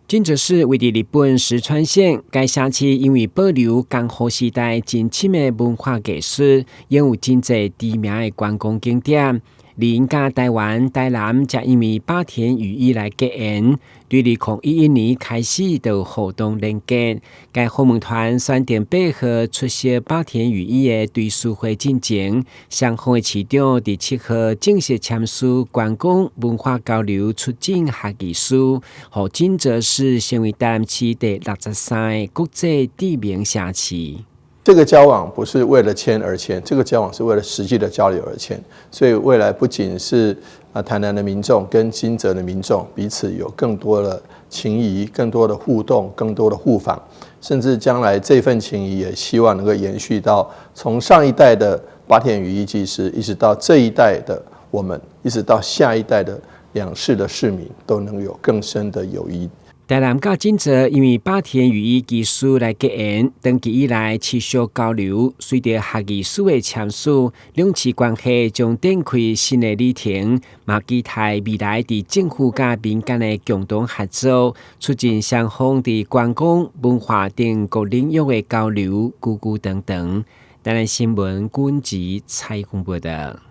金澤市位佇日本石川縣，該城市因為保留江戶時代真深的文化藝術，擁有真濟知名的觀光景點。𪜶佮台灣、台南則因為坂田裕一來結緣，對2011年開始就互動連結。該訪問團選定8號出席坂田裕一的追思會進前，雙方的市長佇7號正式簽署觀光文化交流促進協議書，予金澤市成為台南市第63個國際知名城市。這個交往不是為了簽而簽，這個交往是為了實際的交流而簽。所以未來不僅是台南的民眾跟金澤的民眾彼此有更多的情誼、更多的互動、更多的互訪，甚至將來這份情誼也希望能夠延續到從上一代的坂田裕一技師，一直到這一代的我們，一直到下一代的兩市的市民，都能有更深的友誼。台南佮金澤因為坂田裕一技師來結緣，長期以來持續交流。隨著協議書的簽署，兩市關係將展開新的里程。嘛期待未來佇政府佮民間的共同合作，促進雙方佇觀光、文化等各領域的交流，久久長長。台南新聞軍籍採訪報道。